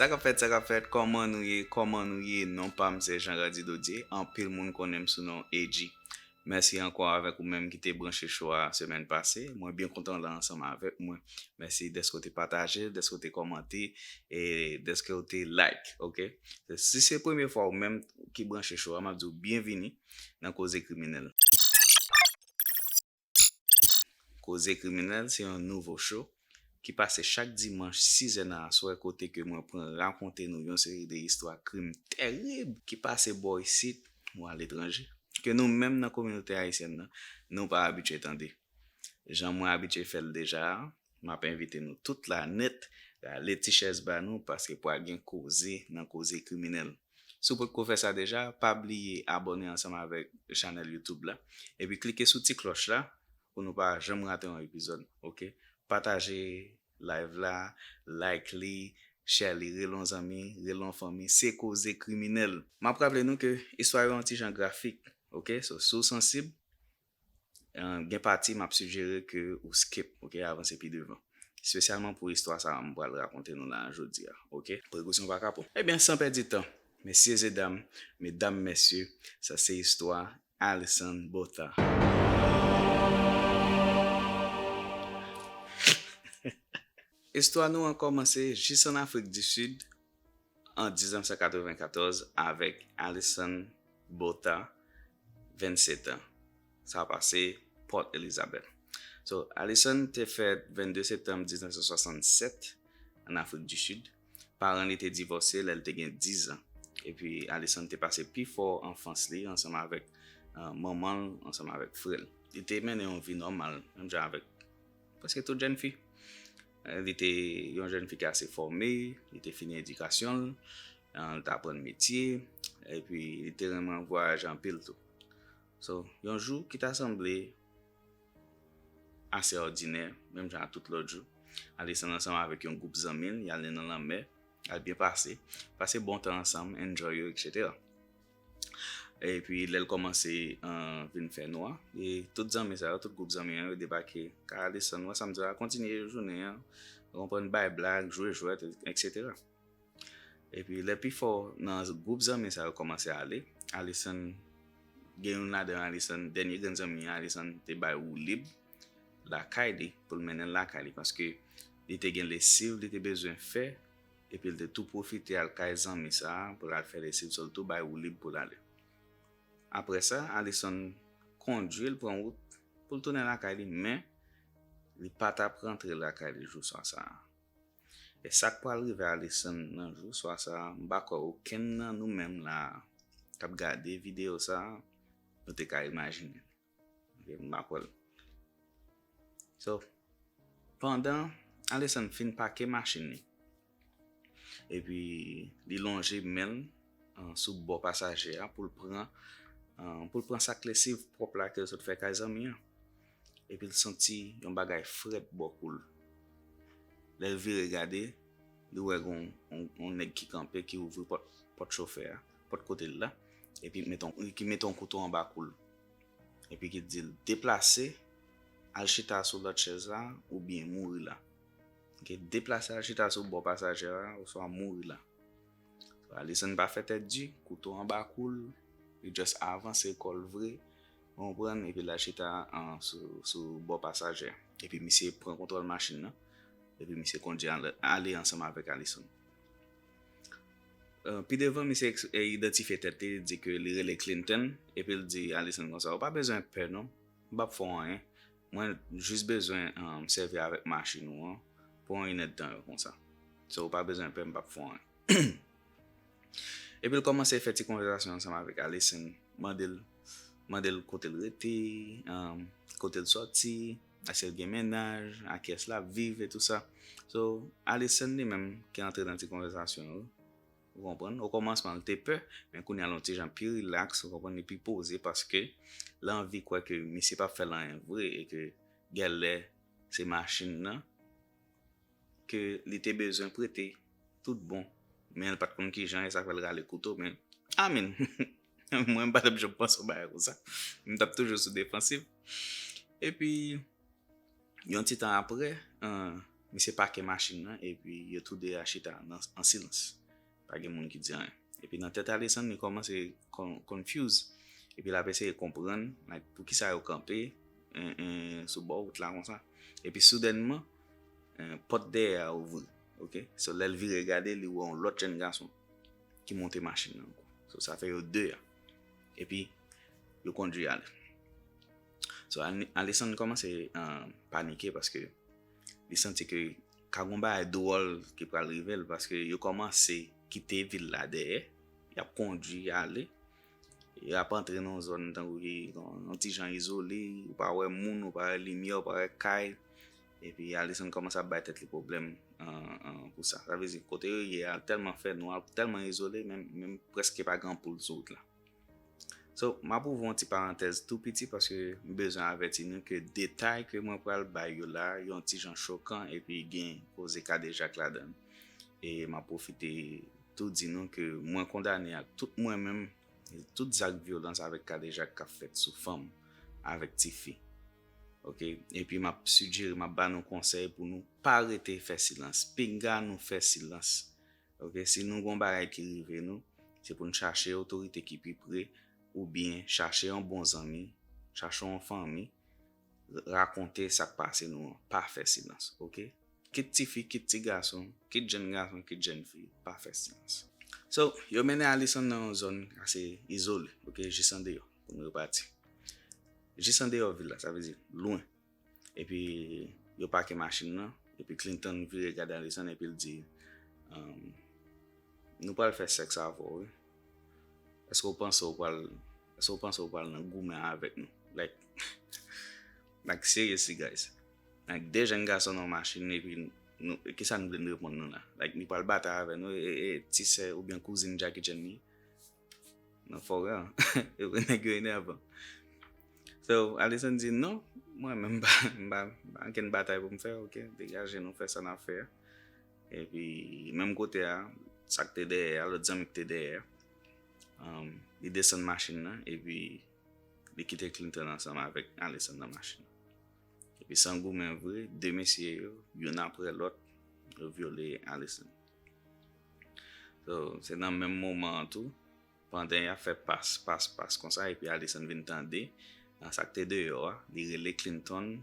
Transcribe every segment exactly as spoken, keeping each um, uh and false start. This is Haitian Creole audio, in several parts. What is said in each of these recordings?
Sa k ap fèt, sa k ap fèt, kòman nou ye, kòman nou ye? Non pa m se Jean Randy Dodier, anpil moun konnen m sou non A G. Mèsi ankò avèk ou menm ki te branche cho a semèn pase. Mwen byen kontan w la ansanm avèk mwen. Mèsi dèske w te pataje, dèske w te kòmante, e dèske w te like, oke? Si se premye fwa ou menm ki branche cho a, m ap di w byenvini nan Koze Kriminèl. Koze Kriminèl se yon nouvo cho ki pase chak dimanch sizè nan aswè, kote ke mwen pran rakonte nou yon seri de istwa krim terib ki pase bò isit ou aletranje, ke nou menm nan kominote ayisyèn nan, nou pa abitye tande. Jan mwen abitye fè l deja a, m ap envite nou tout la nèt rale ti chèz ba nou, paske pral gen koze nan Koze Kriminèl. Si w potko fè sa deja, pa bliye abòne ansanm avèk chanèl YouTube la, epi klike sou ti klòch la pou nou pa janm rate yon epizòd, oke? Pataje live la, like li, share li, rele yon zanmi, rele yon fanmi, se Koze Kriminèl. M ap raple nou ke istwa yo yon ti jan grafik, oke? So, si w sansib, eh, gen pati m ap sijere ke ou skip, oke, avanse pi devan. Espesyalman pou istwa sa a m pral rakonte nou la jodi a, oke? Prekosyon pa kapon. Ebyen, san pèdi tan, mesyezedam, medam, mesye, sa se istwa Alison Botha. Istwa nou an kòmanse jis an Afrik di Sid, an diznèf san katrevenkatòz avèk Alison Botha, vennsetan. Sa pase Port Elizabeth. So, Alison te fèt vennde septanm diznèf san swasannsèt an Afrik di Sid. Paran li te divòse lè l te gen diz an. Epi Alison te pase pi fò anfans li ansanm avèk, eh, manman l, ansanm avèk frè l. Li te mennen yon vi nòmal, menm jan avèk prèske tout jèn fi. Eh, li te yon jèn fi ki ase fòme, li te fini edikasyon l, eh, li te aprann metye, epi li te renmen vwayaje anpil tou. So, yon jou ki ta sanble ase òdinè, menm jan ak tout lòt jou, Alison ansanm avèk yon gwoup zanmi l, y ale nan lanmè, y al byen pase, pase bon tan ansanm, enjoy yo, etsetera. Epi lè l kòmanse, eh, vin fè nwa, e tout zanmi sa yo, tout gwoup zanmi an yo debake kay Alison, wè sa m di la, kontinye jounen an, ou konprann, bay blag, jwe jwèt, etsetera. Epi lè pifò nan gwoup zanmi sa yo kòmanse ale, Alison, gen youn ladan Alison, dènye grenn zanmi an, Alison te bay woulib lakay li, pou l mennen l lakay li, paske li te gen lesiv li te bezwen fè, epi l te tou pwofite al kay zanmi sa a pou l al fè lesiv, so l tou bay woulib pou l ale. Apre sa, Alison kondui l pran wout pou l tounen lakay li, men li pa t ap rantre lakay li jou swa sa a. E sa k pral rive Alison nan jou swa sa a, m pa kwè okenn nan nou menm la a k ap gade videyo sa a, nou te ka imajine. Ok, m pa kwè l. So, pandan Alison fin pake machin li, epi li lonje men l, ah, sou bò pasaje a pou l pran, ah, pou l pran sak lesiv pwòp la ke l sot fè kay zanmi an. Epi l santi yon bagay frèt bò kou l. Lè l vire gade, li wè gen yon, yon, yon nèg ki kanpe, ki ouvri pòt, pòt chofè a, pòt kote l la, epi met yon, ki mete yon kouto anba kou l. Epi ki di l, "Deplase, al chita sou lòt chèz la, oubyen mouri la." Ok, deplase, al chita sou bò pasaje a, oswa mouri la. Alison pa fè tèt di, kouto anba kou l, li just avanse kò l vre, ou konprann, epi l al chita an, sou, sou bò pasaje a. Epi misye pran kontwòl machin nan, epi misye kondui ale, ale ansanm avèk Alison. Eh, pi devan, misye eks-, eh, idantifye tèt li, li di ke li rele Clinton, epi l di Alison konsa, "Ou pa bezwen pè non, m p ap fè w anyen. Mwen jis bezwen, um, sèvi avèk machin ou an pou yon inèdtan yo konsa. So, ou pa bezwen pè, m p ap fè w anyen." Epi l kòmanse fè ti konvèsasyon ansanm avèk Alison, mande l, mande l kote l rete, um, kote l sòti, èske l gen mennaj, ak kiyès l ap viv e tou sa. So, Alison li menm ki antre nan ti konvèsasyon yo, ou konprann? Okòmansman, l te pè, men kounye a l yon ti jan pi rilaks, ou konprann, li pi poze paske l anvi kwè ke misye p ap fè l anyen vre e ke gèlè se machin nan ke li te bezwen prete tout bon. Men l pa t konn kijan e sa fè l rale kouto, men, I mean, mwen m pa t ap janm panse yon bagay konsa. M t ap toujou sou defansiv. Epi, yon ti tan apre, eh, misye pake machin nan, epi yo tou de a chita nan, an silans. Pa gen moun ki di anyen. Epi nan tèt Alison, li kòmanse con- confuse. Epi l ap eseye konprann, like, poukisa yo kanpe en, en, sou bò wout la konsa. Epi soudènman, en, pòt dèyè a ouvri. Ok? So, lè l vire gade, li wè yon lòt jèn gason ki monte machin nan ankò. So, sa fè yo de a. Epi, yo kondui ale. So, Al- Alison kòmanse, en, panike paske li santi ke ka gon bagay dwòl ki pral rive l, paske yo kòmanse kite vil la dèyè, y ap kondui ale, y ap antre nan yon zòn tankou ki yon, yon ti jan izole, ou pa wè moun, ou pa wè limyè, ou pa wè kay, epi Alison kòmanse ap bay tèt li pwoblèm, en, en, pou sa. Sa vle di, kote yo ye a tèlman fè nwa, tèlman izole, menm, menm prèske pa gen anpoul sou wout la. So, m ap ouvri yon ti parantèz tou piti paske m bezwen avèti nou ke detay ke mwen pral bay yo la, yon ti jan chokan epi gen koze kadejak ladan l. E m ap pwofite tou di nou ke mwen kondane ak tout mwen menm, tout zak vyolans avèk kadejak k ap fèt sou fanm avèk tifi. Ok? Epi m ap sijere, m ap ba nou konsèy pou nou pa rete fè silans. Pinga nou fè silans. Ok? Si nou gon bagay ki rive nou, se pou n chache otorite ki pi pre, oubyen chache yon bon zanmi, chache yon fanmi, rakonte sa k pase nou an. Pa fè silans, ok? Kit tifi, kit ti gason, kit jèn gason, kit jèn fi, pa fè silans. So, yo mennen Alison nan yon zòn ase izole, ok, jis andeyò, pou n repati. Jis andeyò vil la, sa vle di, lwen. Epi, yo pake machin nan, epi Clinton vire gade Alison, epi l di, um, nou pral fè sèks avè w, wi. Èske w panse w pral, èske w panse w pral nan goumen avèk nou? Like, like, seriously, guys. Like, de jèn gason nan machin, epi nou, kisa nou vle n reponn nou la? Like, li pral batay avè nou, e, e, e ti sè oubyen kouzin Jackie Chan li nan forè an. Epi nèg yo enèvan. So, Alison di, non, mwen menm m pa, m pa, m pa ankenn batay pou m fè, ok? Degaje nou fè sa n ap fè a. Epi, menm kote a, sa k te dèyè a, lòt zanmi k te dèyè a, um, li desann machin nan, epi li kite Clinton ansanm avèk Alison nan machin nan. Epi, san goumen vre, de mesye yo, youn apre lòt, yo vyole Alison. So, se nan menm moman an tou, pandan y ap fè pas, pas, pas konsa, epi Alison vin tande, nan sa k te deyò a, li rele Clinton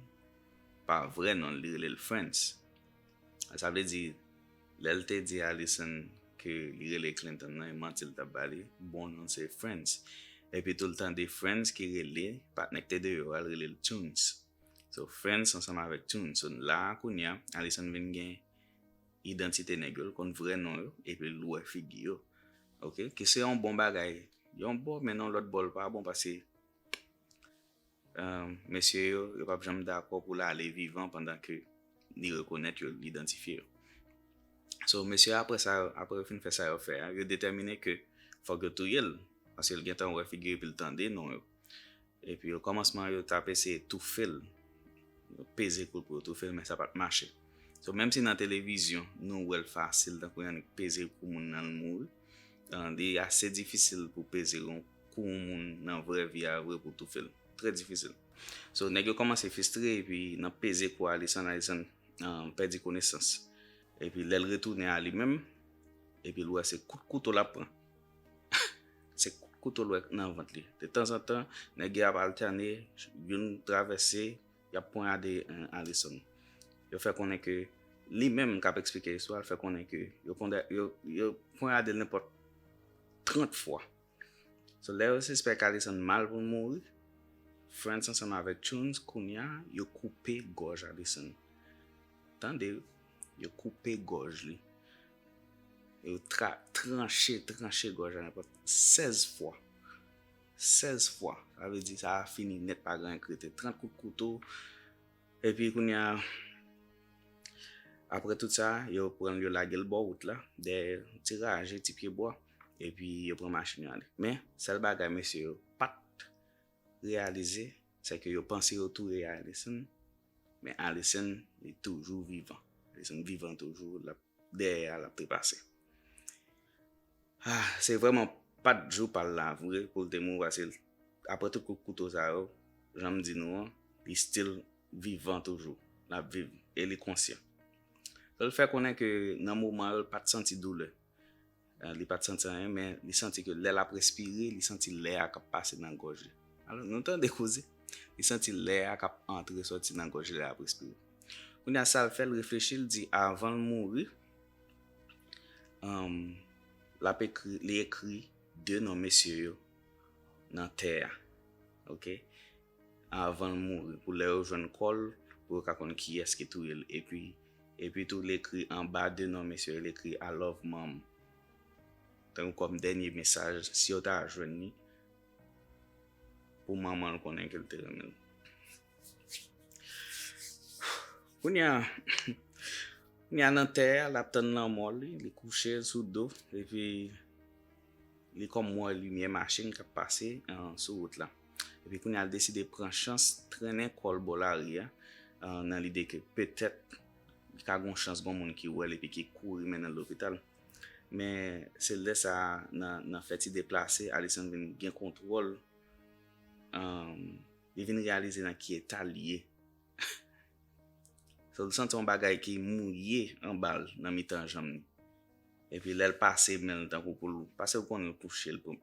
pa vrè non l, li rele l Frantz. Sa vle di, lè l te di Alison ke li rele Clinton nan, e manti l t ap ba li, bon non se Frantz. Epi tou l tande Frantz ki rele patnè k te deyò a, l rele l Tunes. So, Frantz ansanm avèk Tunes. So, la a kounye a, Alison vin gen idantite nèg yo, l konn vrè non yo, epi l wè figi yo. Ok? Ki se yon bon bagay. Yon bò, men nan lòt bò, l pa bon paske, um, mesye yo, yo p ap janm dakò pou l ale vivan pandan ke li rekonèt yo, li idantifye yo. So, mesye, apre sa, apre yo fin fè sa yo fè a, yo detèmine ke fòk yo touye l, paske l gentan wè figi yo epi l tande non yo. Epi okòmansman, yo t ap eseye toufe l. Yo peze kout pou yo toufe l, men sa pa t mache. So, menm si nan televizyon, nou wè l fasil, tankou yon nèg peze kou moun nan l mouri, ah, li ase difisil pou peze yon kou yon moun nan vrè vi a vre pou toufe l. Trè difisil. So, nèg yo kòmanse fistre, epi nan peze kou Alison, Alison, ah, pèdi konesans. Epi lè l retounen a li menm, epi l wè se kout kouto l ap pran. Se kout kouto l wè nan vant li. De tanzantan, nèg yo ap altène, youn travèse, y ap ponyade, eh, Alison. Yo fè konnen ke li menm k ap eksplike istwa, l fè konnen ke yo ponda- yo, yo ponyade l nenpòt trant fwa. So, lè yo sispèk Alison mal pou l mouri, Frantz ansanm avèk Tunes, kounye a, yo koupe gòj Alison. Tande, yo koupe gòj li. Yo tra- tranche, tranche gòj la nenpòt sèz fwa. Sèz fwa. Sa vle di sa a fini nèt, pa gen anyen k rete. Trant kout kouto. Epi kounye a, apre tout sa, yo pran l, yo lage l bò wout la, dèyè ti raje, ti pye bwa. Epi yo pran machin yo ale. Men, sèl bagay mesye yo pa t reyalize, se ke yo panse yo touye Alison, men Alison, li toujou vivan. Alison vivan toujou, l ap dèyè a, l ap trepase. Ah, se vrèman pa t jou pa l la vre pou l te mouri, paske apre tout kout kouto sa yo, jan m di nou an, li still vivan toujou. L ap viv e li konsyan. Donk, l fè konnen ke nan moman yo, l pa t santi doulè. Ah, li pa t santi anyen, men li santi ke lè l ap respire, li santi lè a k ap pase nan gòj li. Alò, nou tande koze. Li santi lè a k ap antre sòti nan gòj li lè l ap respire. Kounye a, sa l fè, l reflechi, l di, avan l mouri, um, l ap ekri, li ekri de non mesye yo nan tè a. Oke? Avan l mouri, pou lè yo jwenn kò l, pou yo ka konn kiyès ki touye l. Epi, epi tou, l ekri anba de non mesye yo, l ekri I love mom. Tankou kòm dènye mesaj, si yo ta jwenn li, pou manman l konnen ke l te renmen l. Kounye a, kounye a nan tè a, l ap tann lanmò li, li kouche sou do, epi li kòm wè limyè machin k ap pase, ah, sou wout la. Epi kounye a, l deside pran chans, trennen kò l bò lari a, ah, nan lide ke petèt li ka gon chans gon moun ki wè l epi ki kouri mennen l lopital. Men se lè sa a, nan, nan fè ti deplase, Alison vin gen kontwòl, um, li vin reyalize nan ki eta l ye. So, l santi yon bagay ki mouye anba l nan mitan janm li. Epi lè l pase men l tankou pou l, paske w konnen l kouche, l pran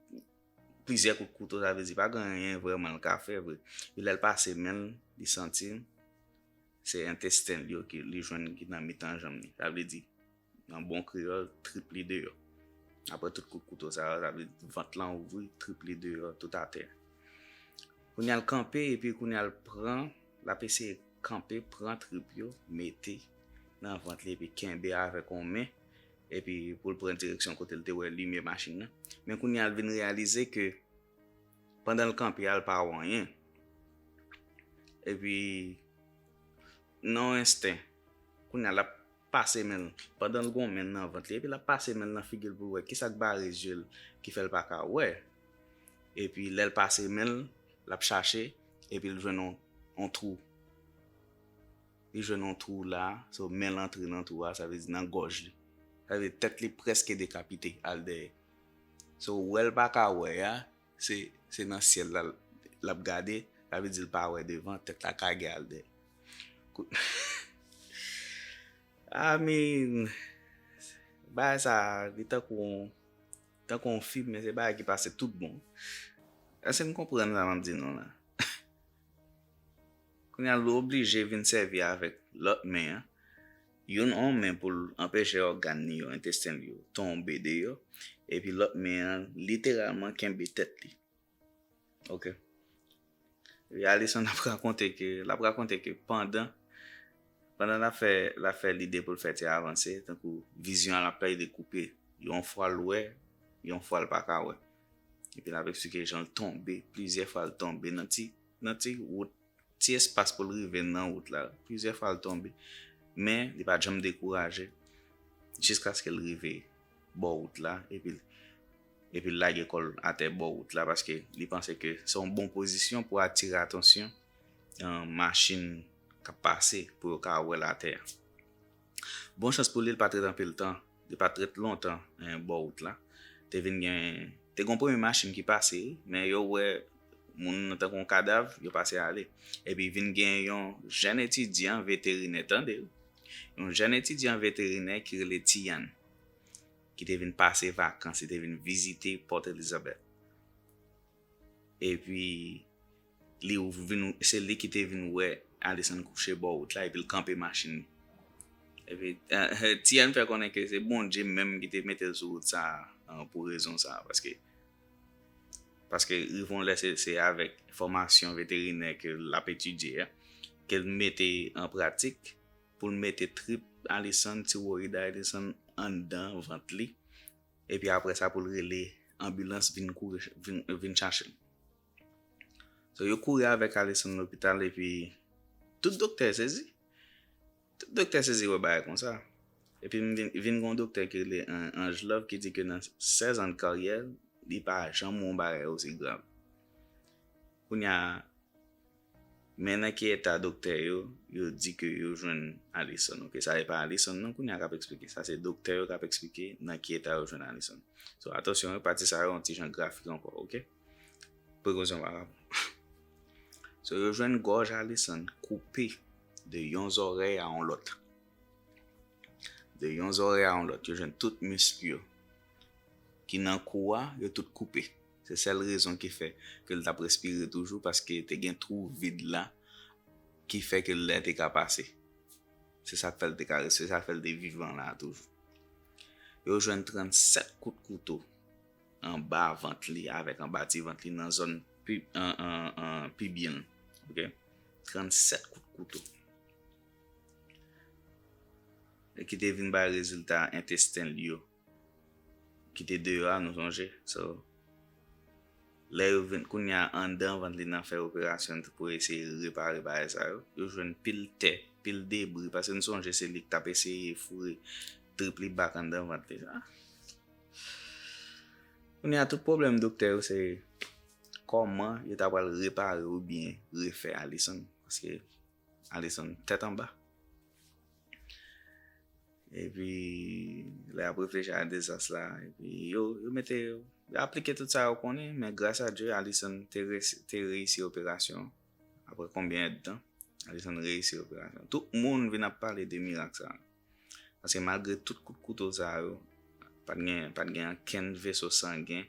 plizyè kout kouto, sa vle di pa gen anyen vrèman l ka fè vre. Epi lè l pase men l, li santi se entesten l yo ki li jwenn ki nan mitan janm li. Sa vle di, nan bon kreyòl, trip li deyò. Apre tout kout kouto sa yo, sa vle di vant lan ouvri, trip li deyò, tout atè. Kounye a l kanpe, epi kounye a l pran, l ap eseye kanpe, pran trip yo, mete nan vant li, epi kenbe avèk yon men, epi pou l pran direksyon kote l te wè limyè machin nan. Men kounye a l vin reyalize ke pandan l kanpe a, l pa wè anyen. Epi, nan yon ensten, kounye a l ap pase men l, pandan l gon men nan vant li, epi l ap pase men l nan figi l pou l wè kisa k bare zye l ki fè l pa ka wè. Epi lè l pase men l, l ap chache, epi l jwenn yon, yon twou. Li jwenn yon twou la, so men l antre nan twou a, sa vle di nan gòj li. Sa vle di tèt li prèske dekapite al dèyè. So, wè l pa ka wè a, se, se nan syèl la l ap gade, sa vle di l pa wè devan, tèt la kage al dèyè. Kou- I mean, bagay sa, li tankou yon, tankou yon fim, men se bagay ki pase tout bon. Èske n konprann sa m ap di nou la? Kounye a, l oblije vin sèvi avèk lòt men an. Youn, yon men pou l anpeche ògàn li yo, entesten li yo, tonbe deyò. Epi lòt men an, literalman kenbe tèt li. Oke. Epi Alison ap rakonte ke, l ap rakonte ke pandan, pandan l ap fè, l ap fè lide pou l fè ti avanse, tankou vizyon an l ap plede koupe. Yon fwa l wè, yon fwa l pa ka wè. Epi l ap eksplike jan l tonbe, plizyè fwa l tonbe nan ti, nan ti wout, ti espas pou l rive nan wout la. Plizyè fwa l tonbe, men li pa t janm dekouraje jiskaske l rive bò wout la, epi, epi l lage kò l atè bò wout la, paske li panse ke se yon bon pozisyon pou atire atansyon, eh, machin k ap pase, pou yo ka wè l atè a. Bon chans pou li, li pa t ret anpil tan, li pa t ret lontan, eh, bò wout la. Te vin gen, te gen yon premye machin ki pase, wi, men yo wè moun nan tankou yon kadav, yo pase ale. Epi vin gen yon jèn etidyan veterinè, tande, wi. Yon jèn etidyan veterinè ki rele Tian, ki te vin pase vakans, li te vin vizite Port Elizabeth. Epi, li ou- vin, se li ki te vin wè Alison kouche bò wout la, epi l kanpe machin li. Epi, eh, eh, Tian fè konnen ke se Bondye menm ki te mete l sou wout sa a, eh, pou rezon sa a, paske, paske rive yon lè se, se avèk fòmasyon veterinè ke l ap etidye a, ke l mete an pratik pou l mete trip Alison, tiwoyid Alison anndan vant li, epi apre sa pou l rele anbilans vin kouri, vin, vin chache l. So, yo kouri avèk Alison lopital, epi tout doktè sezi. Tout doktè sezi wè bagay konsa. Epi m vin, vin gen yon doktè ki rele An-, Ange Love ki di ke nan sèz an de karyè, li pa janm wè yon bagay osi grav. Kounye a, men nan ki eta doktè yo, yo di ke yo jwenn Alison. Oke, sa se pa Alison non kounye a k ap eksplike. Sa se doktè yo k ap eksplike nan ki eta yo jwenn Alison. So, atansyon, wi, pati sa yo yon ti jan grafik ankò, oke? Prekosyon pa rapò. So, yo jwenn gòj Alison koupe de yon zòrèy a yon lòt. de yon zòrèy a yon lòt, yo jwenn tout misk yo ki nan kou a, yo tout koupe. Se sèl rezon ki fè ke l t ap respire toujou, paske te gen twou vid la ki fè ke lè te ka pase. Se sa k fè l te ka, se sa k fè l te vivan la toujou. Yo jwenn trannsèt kout kouto anba vant li avèk anba ti vant li nan zòn pi, an, an, an, pibyen l. Ok? Trannsèt kout kouto. E ki te vin bay rezilta entesten l yo. Ki te deyò a, nou sonje. So, lè yo vin, kounye a, anndan vant li nan fè operasyon pou eseye repare bagay sa yo, yo jwenn pil tè, pil debri, paske nou sonje se li ki t ap eseye foure trip li bak anndan vant li. Ah. Kounye a, tout pwoblèm doktè yo se kòman yo ta pral repare oubyen refè Alison, paske Alison tèt anba. Epi, lè y ap reflechi a dezas la, epi yo, yo mete, yo aplike tout sa yo konnen, men gras a Dye, Alison te resi-, te reyisi operasyon an. Apre konbyen èdtan, Alison reyisi operasyon. Tout moun vin ap pale de mirak sa. Paske malgre tout kout kouto sa yo, pa t gen, pa t gen ankenn veso sangen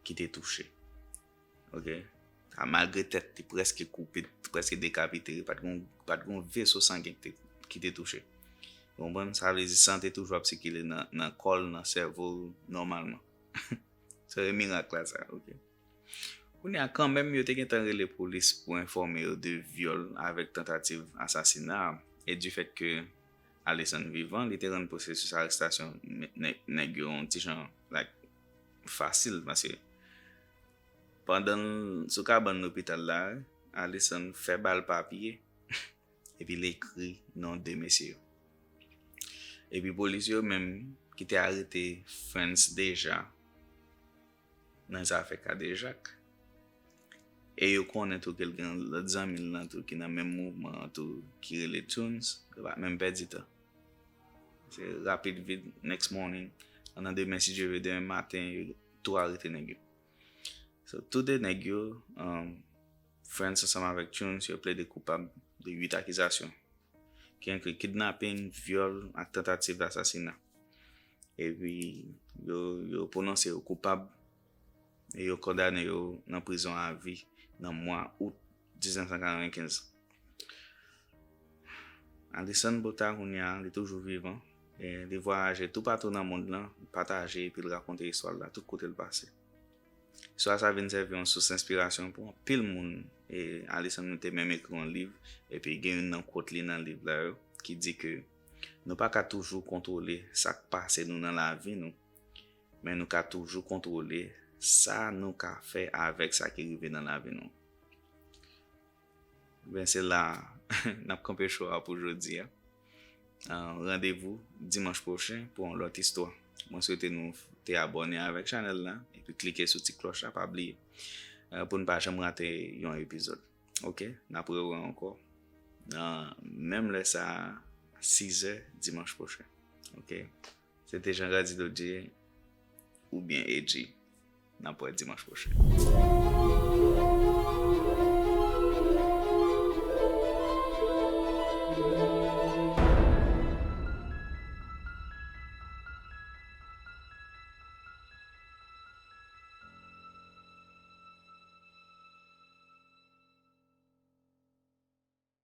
ki te touche. Ok? A, malgre tèt li prèske koupe, prèske dekapite, pa t gon, pa t gon veso sangen ki te, ki te touche. Ou konprann? Sa vle di san te toujou ap sikile nan, nan kò l, nan sèvo l, nòmalman. Se mirak la sa, ok. Kounye a, kanmenm, yo te gentan rele polis pou enfòme yo de vyòl avèk tantativ asasina a. E di fèt ke Alison vivan, li te rann pwosesis arestasyon nè-, nè-, nèg yo yon ti jan, like, fasil, paske pandan l sou kabann lopital la, Alison fè ba l papye, epi l ekri non de mesye yo. Epi polis yo menm ki te arete Frantz deja nan zafè kadejak. E yo konnen tou ke l gen lòt zanmi l lan tou ki nan menm mouvman an tou ki rele Tunes, yo pa menm pèdi tan. Se rapid vit, next morning, nan demen si Dye vle, demen maten, yo tou arete nèg yo. So, tou de nèg yo, um, Frantz ansanm avèk Tunes, yo plede koupab de uit akizasyon, ki enkli kidnaping, vyòl ak tantativ asasina. Epi, yo, yo pwononse yo koupab e yo kondane yo nan prizon a vi nan mwa out diznèf san katrevenkenz. Alison Botha kounye a, li toujou vivan. E li vwayaje toupatou nan mond lan, li pataje epi l rakonte istwa l la tout kote l pase. Istwa sa vin sèvi yon sous enspirasyon pou anpil moun. E Alison te menm ekri yon liv, epi gen youn nan quote li nan liv la yo ki di ke nou pa ka toujou kontwole sa k pase nou nan lavi nou, men nou ka toujou kontwole sa nou ka fè avèk sa ki rive nan lavi nou. Ben, se la n ap kanpe cho a pou jodi a. Ah, randevou dimanch pwochen pou yon lòt istwa. Mwen swete nou te abòne avèk chanèl la epi klike sou ti klòch la, pa bliye, eh, pou n pa janm rate yon epizòd. Ok? N ap rewè ankò nan menm lè sa a, sizè dimanch pwochen. Ok? Se te Jean Gardy Dodier oubyen A G. N ap wè dimanch pwochen.